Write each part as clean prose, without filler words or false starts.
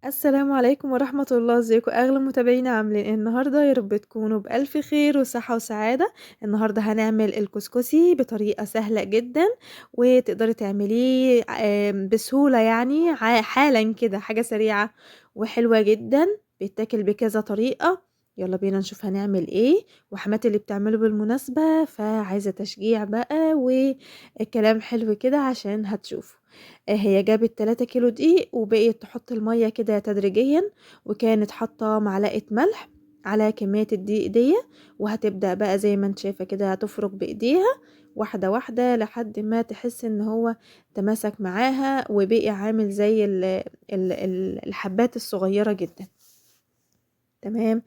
السلام عليكم ورحمة الله. ازيكم اغلى متابعينا؟ عاملين ايه النهارده؟ يا رب تكونوا بألف خير وصحة وسعادة. النهارده هنعمل الكسكسي بطريقة سهلة جدا وتقدري تعمليه بسهولة، يعني حالا كده، حاجة سريعة وحلوة جدا، بيتاكل بكذا طريقة. يلا بينا نشوف هنعمل ايه. وحماتي اللي بتعمله بالمناسبة، فعايزة تشجيع بقى وكلام حلو كده عشان هتشوفه. هي جابت 3 كيلو دقيق وبقيت تحط المية كده تدريجيا، وكانت حاطة معلقة ملح على كمية الدقيق دي، وهتبدأ بقى زي ما انت شايفة كده هتفرك بإيديها واحدة واحدة لحد ما تحس ان هو تماسك معاها وبقي عامل زي الحبات الصغيرة جدا. تمام.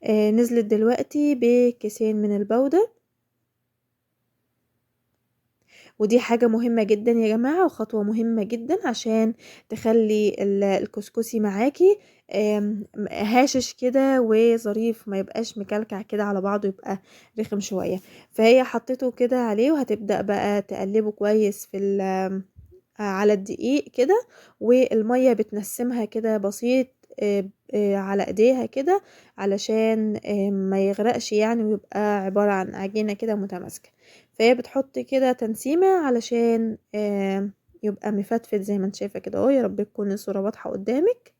نزلت دلوقتي بكيسين من البودر، ودي حاجة مهمة جدا يا جماعة وخطوة مهمة جدا عشان تخلي الكسكسي معاكي هاشش كده وظريف، ما يبقاش مكلكع كده على بعضه، يبقى رخم شوية. فهي حطيته كده عليه وهتبدأ بقى تقلبه كويس على الدقيق كده، والمية بتنسمها كده بسيط على ايديها كده علشان ما يغرقش يعني، ويبقى عبارة عن عجينة كده متماسكة. فهي بتحط كده تنسيمة علشان يبقى مفتفت زي ما انت شايفة كده اهو. يا رب تكون الصورة واضحة قدامك،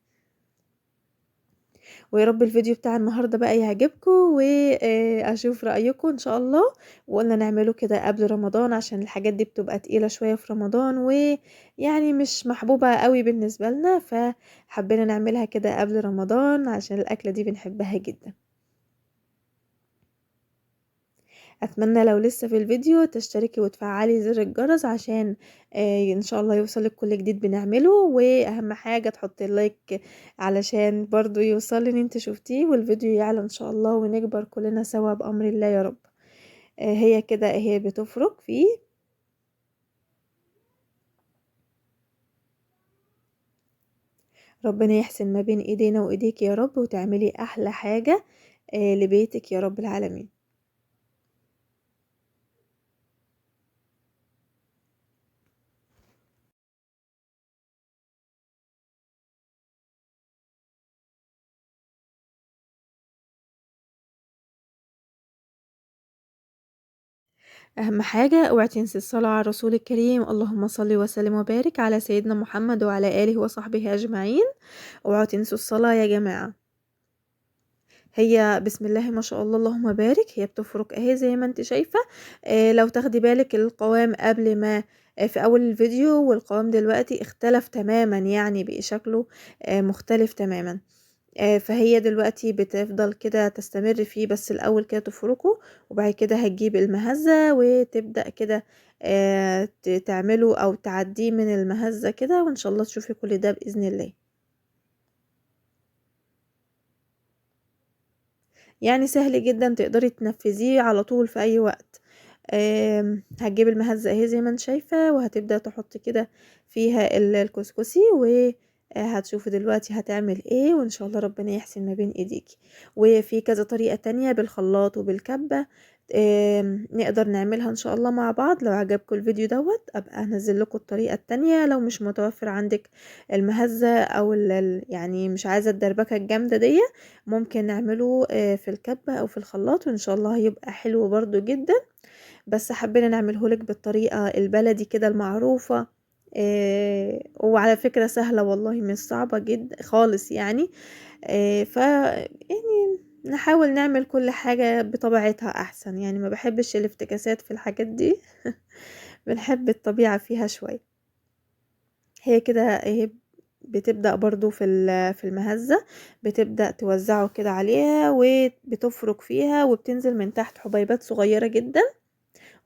ويا رب الفيديو بتاع النهاردة بقى يعجبكم واشوف رأيكم ان شاء الله. وقلنا نعمله كده قبل رمضان عشان الحاجات دي بتبقى تقيلة شوية في رمضان، ويعني مش محبوبة قوي بالنسبة لنا، فحبينا نعملها كده قبل رمضان عشان الأكلة دي بنحبها جدا. اتمنى لو لسه في الفيديو تشتركي وتفعلي زر الجرس عشان ان شاء الله يوصلك كل جديد بنعمله، واهم حاجة تحطي اللايك علشان برضو يوصل ان انت شفتيه والفيديو يعلى ان شاء الله ونكبر كلنا سوا بامر الله يا رب. هي كده اهي بتفرك فيه. ربنا يحسن ما بين ايدينا وايديك يا رب، وتعملي احلى حاجة لبيتك يا رب العالمين. اهم حاجة اوعي تنسي الصلاة على الرسول الكريم، اللهم صل وسلم وبارك على سيدنا محمد وعلى آله وصحبه اجمعين. اوعوا تنسوا الصلاة يا جماعة. هي بسم الله ما شاء الله اللهم بارك، هي بتفرك اهي زي ما انت شايفة. لو تاخدي بالك القوام قبل ما في اول الفيديو والقوام دلوقتي اختلف تماما، يعني بقي شكله مختلف تماما. فهي دلوقتي بتفضل كده تستمر فيه، بس الاول كده تفركه، وبعد كده هتجيب المهزة وتبدأ كده تعمله او تعديه من المهزة كده، وان شاء الله تشوفي كل ده بإذن الله. يعني سهل جدا تقدري تنفذيه على طول في اي وقت. هتجيب المهزة اهي زي ما انت شايفة، وهتبدأ تحط كده فيها الكسكسي، و هتشوفي دلوقتي هتعمل ايه، وان شاء الله ربنا يحسن ما بين ايديكي. وفي كذا طريقة تانية بالخلاط وبالكبة، نقدر نعملها ان شاء الله مع بعض. لو عجبكم الفيديو دوت ابقى انزل لكم الطريقة التانية لو مش متوفر عندك المهزة او يعني مش عايزة الدربكة الجامدة دي، ممكن نعمله في الكبة او في الخلاط، وان شاء الله هيبقى حلو برضو جدا. بس حبينا نعمله لك بالطريقة البلدي كده المعروفة، وعلى فكرة سهلة والله، مش صعبة جدا خالص يعني. ف يعني نحاول نعمل كل حاجة بطبيعتها أحسن، يعني ما بحبش الافتكاسات في الحاجات دي بنحب الطبيعة فيها شوية. هي كده اهي بتبدأ برضو في المهزة، بتبدأ توزعه كده عليها وبتفرك فيها، وبتنزل من تحت حبيبات صغيرة جدا.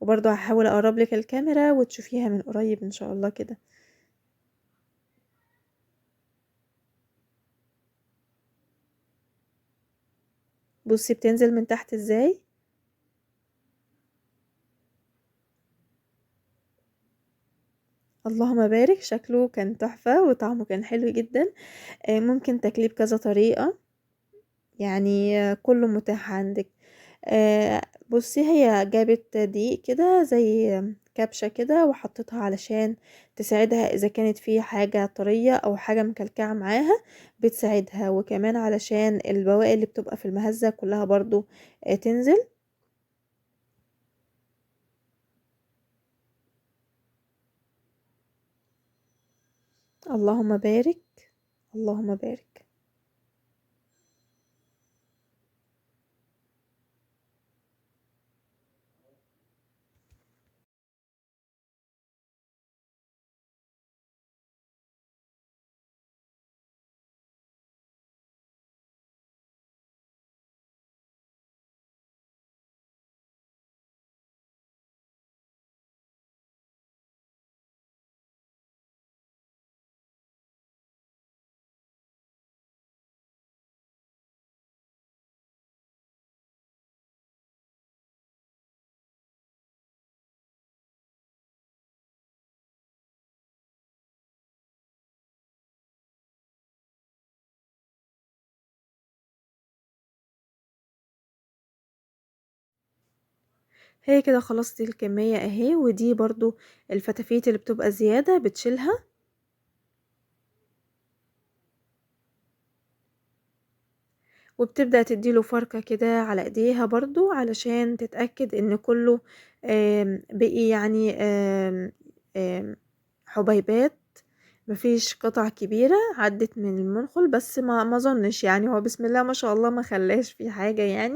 وبرضو هحاول اقرب لك الكاميرا وتشوفيها من قريب ان شاء الله كده. بصي بتنزل من تحت ازاي. اللهم بارك، شكله كان تحفة وطعمه كان حلو جدا. ممكن تاكليه بكذا طريقة، يعني كله متاح عندك. بصي هي جابت دقيق كده زي كبشة كده وحطتها علشان تساعدها اذا كانت في حاجة طرية او حاجة مكلكعة معاها بتساعدها، وكمان علشان البواقي اللي بتبقى في المهزة كلها برضو تنزل. اللهم بارك، اللهم بارك. هي كده خلصت الكمية اهي، ودي برضو الفتافيت اللي بتبقى زيادة بتشيلها. وبتبدأ تديله فركة كده على ايديها برضو علشان تتأكد ان كله بقي آم، آم، حبيبات، مفيش قطع كبيرة عدت من المنخل، بس ما اظنش هو بسم الله ما شاء الله ما خلاش فيه حاجة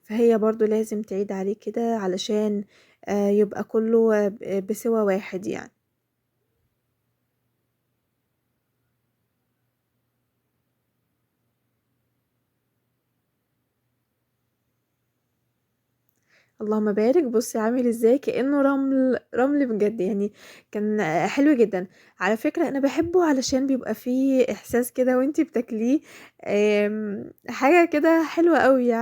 فهي برضو لازم تعيد عليه كده علشان يبقى كله بسوى واحد. اللهم بارك. بصي عامل ازاي، كأنه رمل، رمل بجد كان حلو جدا. على فكرة انا بحبه علشان بيبقى فيه احساس كده وانتي بتاكليه، حاجة كده حلوة قوي.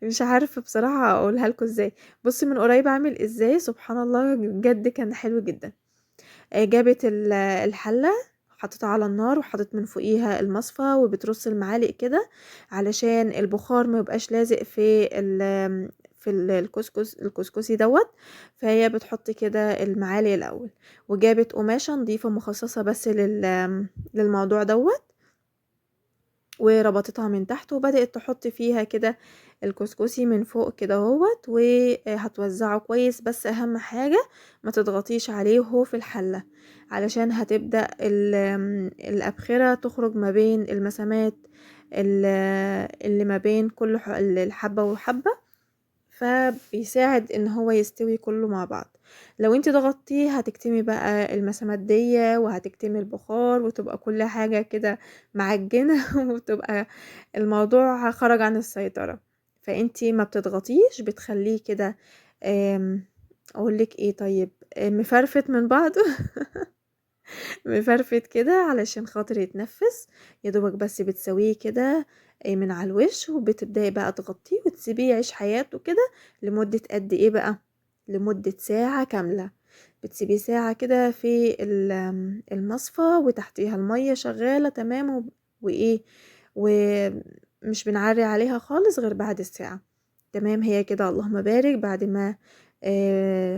مش عارفة بصراحة اقولها لكم ازاي. بصي من قريب عامل ازاي، سبحان الله بجد كان حلو جدا. جابت الحلة حطيتها على النار وحطيت من فوقيها المصفى، وبترص المعالق كده علشان البخار ما يبقاش لازق في الكسكسي دوت. فهي بتحط كده المعالق الاول، وجابت قماشه نظيفه مخصصه بس للموضوع دوت، وربطتها من تحت وبدات تحط فيها كده الكسكسي من فوق كده اهوت، وهتوزعه كويس. بس اهم حاجه ما تضغطيش عليه وهو في الحله، علشان هتبدا الابخره تخرج ما بين المسامات اللي ما بين كل الحبه وحبه، فبيساعد ان هو يستوي كله مع بعض. لو انت ضغطتيه هتكتمي بقى المسامات دي وهتكتمي البخار، وتبقى كل حاجة كده معجنة وتبقى الموضوع خرج عن السيطرة. فانت ما بتضغطيش، بتخليه كده، اقولك ايه، مفرفت من بعضه مفرفت كده علشان خاطر يتنفس. يا دوبك بس بتسويه كده من على الوش، وبتبداي بقى تغطيه وتسيبيه يعيش حياته كده لمدة قد ايه بقى، لمدة ساعة كاملة. بتسيبيه ساعة كده في المصفى وتحتيها المية شغالة تمام، ومش بنعري عليها خالص غير بعد الساعة تمام. هي كده اللهم بارك بعد ما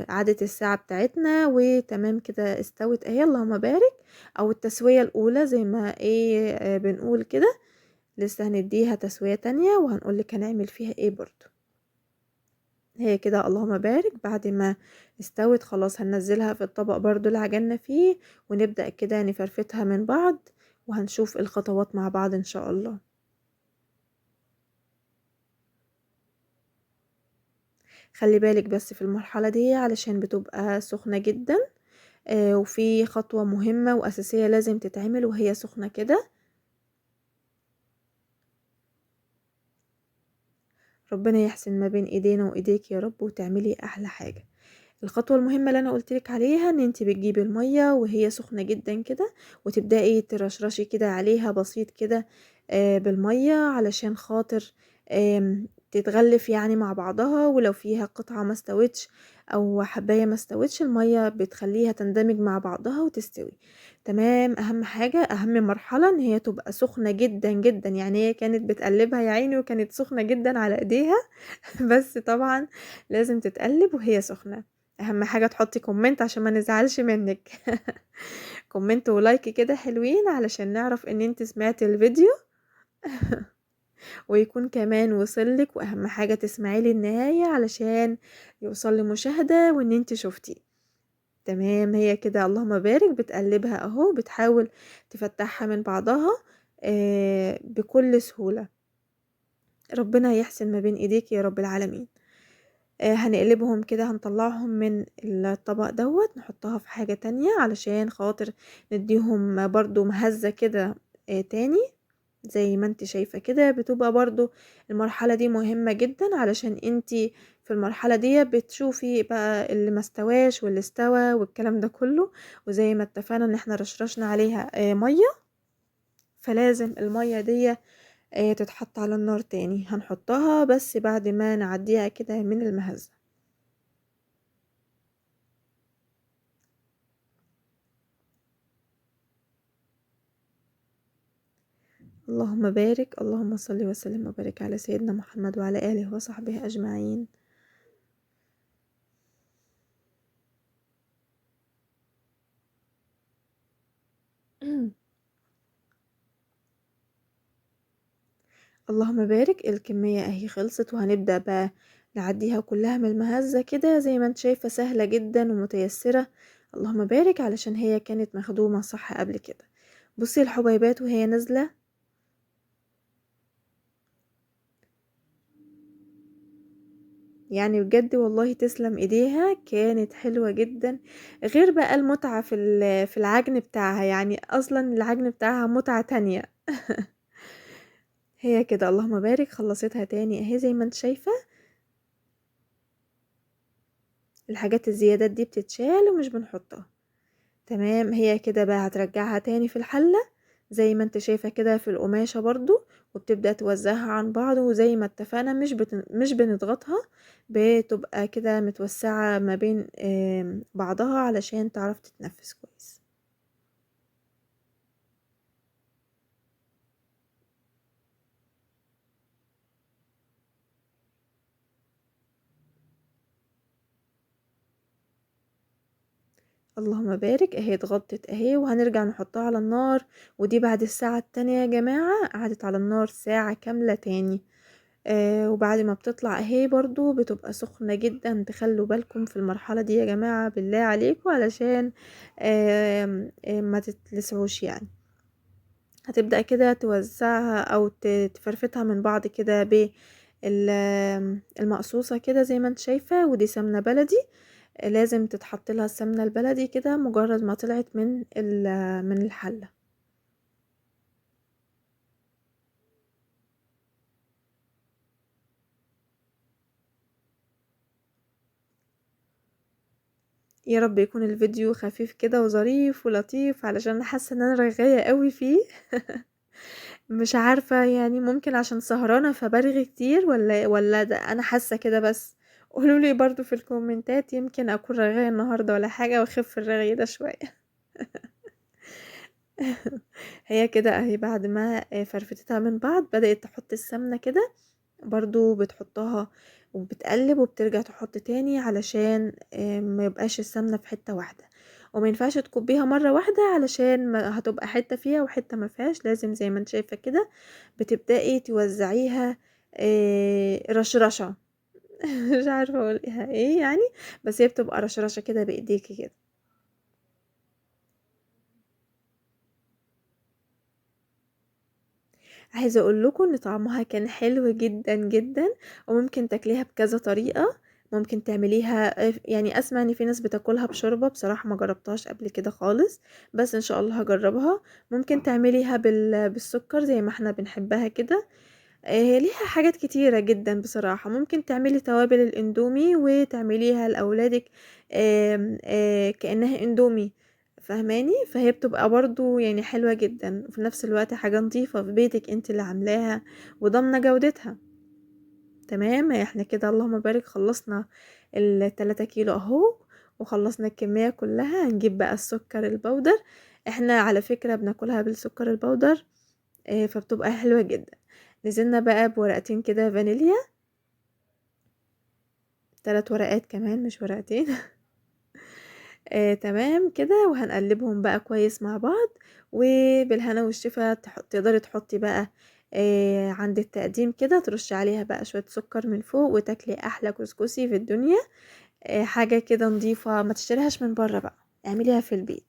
عدت الساعة بتاعتنا وتمام كده استوت اهي اللهم بارك، او التسوية الاولى زي ما بنقول كده. لسه هنديها تسوية تانية وهنقولك هنعمل فيها ايه برضو. هي كده اللهم بارك بعد ما استوت خلاص هننزلها في الطبق برضو اللي عجلنا فيه، ونبدأ كده نفرفتها من بعض، وهنشوف الخطوات مع بعض ان شاء الله. خلي بالك بس في المرحلة دي علشان بتبقى سخنة جدا، وفي خطوة مهمة وأساسية لازم تتعمل وهي سخنة كده. ربنا يحسن ما بين ايدينا وايديك يا رب وتعملي احلى حاجة. الخطوة المهمة اللي انا قلتلك عليها ان انت بتجيبي المية وهي سخنة جدا كده، وتبدأي ترشرشي كده عليها بسيط كده، بالمية علشان خاطر، تتغلف يعني مع بعضها، ولو فيها قطعة ما استوتش أو حباية ما استوتش المَيّة بتخلّيها تندمج مع بعضها وتستوي. تمام، أهم حاجة أهم مرحلة إن هي تبقى سخنة جدًا، جدًا، يعني هي كانت بتقلّبها يا عيني وكانت سخنة جدًا على إيديها بس طبعًا لازم تتقلّب وهي سخنة. أهم حاجة تحطّي comment عشان ما نزعلش منِّك comment و like كده حلوين علشان نعرف إن أنتِ سمعتِ الفيديو ويكون كمان وصل لِك، وأهم حاجة تسمعيه للنهاية علشان يوصل لمشاهدة وإن أنتِ شُفتيه. تمام، هي كده اللهم بارك بتقلّبها أهو، بتحاول تفتّحها من بعضها بكل سهولة. ربنا يحسن ما بين إيديكِ يا رب العالمين. هنقلبهم كده، هنطلّعهم من الطبق دوّة، نحطها في حاجة تانية علشان خاطر ندّيهم برضه مهزة كده تاني زي ما أنتِ شايفة كده. بتبقى برضه المرحلة دي مهمة جدًا علشان أنتِ في المرحلة ديّة بتشوفي بقى اللي ما استواش واللي استوى والكلام ده كله، وزي ما اتفقنا إن إحنا رشرشنا عليها مَيّة، فلازم المَيّة ديّة تتحط على النار تاني. هنحطها بس بعد ما نعديها كده من المهزة. اللهم بارك، اللهم صل وسلم وبارك على سيدنا محمد وعلى آله وصحبه أجمعين. اللهم بارك. الكمية اهي خلصت، وهنبدأ بقى نعديها كلها من المهزة كده زي ما انت شايفة، سهلة جدا ومتيسرة. اللهم بارك، علشان هي كانت مخدومة صح قبل كده. بصي الحبيبات وهي نازلة، بجد والله تسلم ايديها، كانت حلوة جدا. غير بقى المتعة في العجن بتاعها، اصلا العجن بتاعها متعة تانية. هي كده اللهم بارك خلصتها تاني اهي زي ما انت شايفة. الحاجات الزيادات دي بتتشال ومش بنحطها. تمام، هي كده بقى هترجعها تاني في الحلة زي ما انت شايفة كده في القماشة برضو، وبتبدأ توزعها عن بعض، وزي ما اتفقنا مش بنضغطها، بتبقى كده متوسعة ما بين بعضها علشان تعرف تتنفس كويس. اللهم بارك، اهي اتغطت اهي، وهنرجع نحطها على النار. ودي بعد الساعة التانية يا جماعة، قعدت على النار ساعة كاملة تاني. وبعد ما بتطلع اهي برضو بتبقى سخنة جدا. تخلوا بالكم في المرحلة دي يا جماعة بالله عليكم، علشان ما تتلسعوش. هتبدأ كده توزعها او تفرفتها من بعض كده المقصوصة كده زي ما انت شايفة. ودي سمنة بلدي، لازم تتحط لها السمنة البلدي كده مجرد ما طلعت من الحلة. يا رب يكون الفيديو خفيف كده وظريف ولطيف، علشان حاسة ان انا رغاية قوي فيه. مش عارفة، ممكن عشان سهرانة فبرغي كتير ولا ده انا حاسة كده بس. قولوا لي برضو في الكومنتات، يمكن اكون رغاية النهاردة ولا حاجة واخف الرغي ده شوية. هي كده اهي بعد ما فرفتتها من بعض بدأت تحط السمنة كده، برضو بتحطها وبتقلب وبترجع تحط تاني علشان ما يبقاش السمنة في حتة واحدة، وما ينفعش تكبيها مرة واحدة علشان ما هتبقى حتة فيها وحتة ما فيهاش. لازم زي ما انت شايفة كده بتبدأي توزعيها، رشرشة. مش عارفة اقولها ايه يعني، بس هي بتبقى رشرشة كده بايديكي كده. عايزة اقول لكم ان طعمها كان حلو جدا جدا، وممكن تاكليها بكذا طريقة. ممكن تعمليها، اسمع ان في ناس بتاكلها بشوربة، بصراحة ما جربتهاش قبل كده خالص، بس ان شاء الله هجربها. ممكن تعمليها بالسكر زي ما احنا بنحبها كده. ليها حاجات كتيرة جدا بصراحة. ممكن تعملي توابل الاندومي وتعمليها لأولادك، كأنها اندومي، فاهماني؟ فهي بتبقى برضو حلوة جدا، وفي نفس الوقت حاجة نظيفة في بيتك انت اللي عاملاها وضامنة جودتها. تمام، احنا كده اللهم بارك خلصنا ال3 كيلو اهو، وخلصنا الكمية كلها. هنجيب بقى السكر البودر، احنا على فكرة بناكلها بالسكر البودر، فبتبقى حلوة جدا. نزلنا بقى بورقتين كده فانيليا، 3 ورقات كمان مش ورقتين. تمام كده، وهنقلبهم بقى كويس مع بعض، وبالهنا والشفا. تقدري تحطي بقى، عند التقديم كده ترشي عليها بقى شوية سكر من فوق، وتاكلي أحلى كسكسي في الدنيا. حاجة كده نظيفة، ما تشتريهاش من بره بقى، اعمليها في البيت،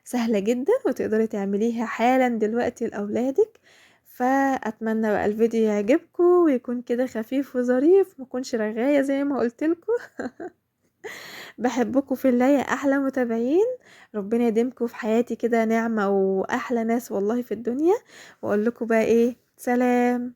سهلة جدا وتقدري تعمليها حالا دلوقتي لأولادك. فأتمنى بقى الفيديو يعجبكم ويكون كده خفيف وظريف، ما يكونش رغاية زي ما قلتلكم. بحبكم في الله يا أحلى متابعين، ربنا يديمكم في حياتي كده نعمة وأحلى ناس والله في الدنيا. وأقول لكم بقى إيه، سلام.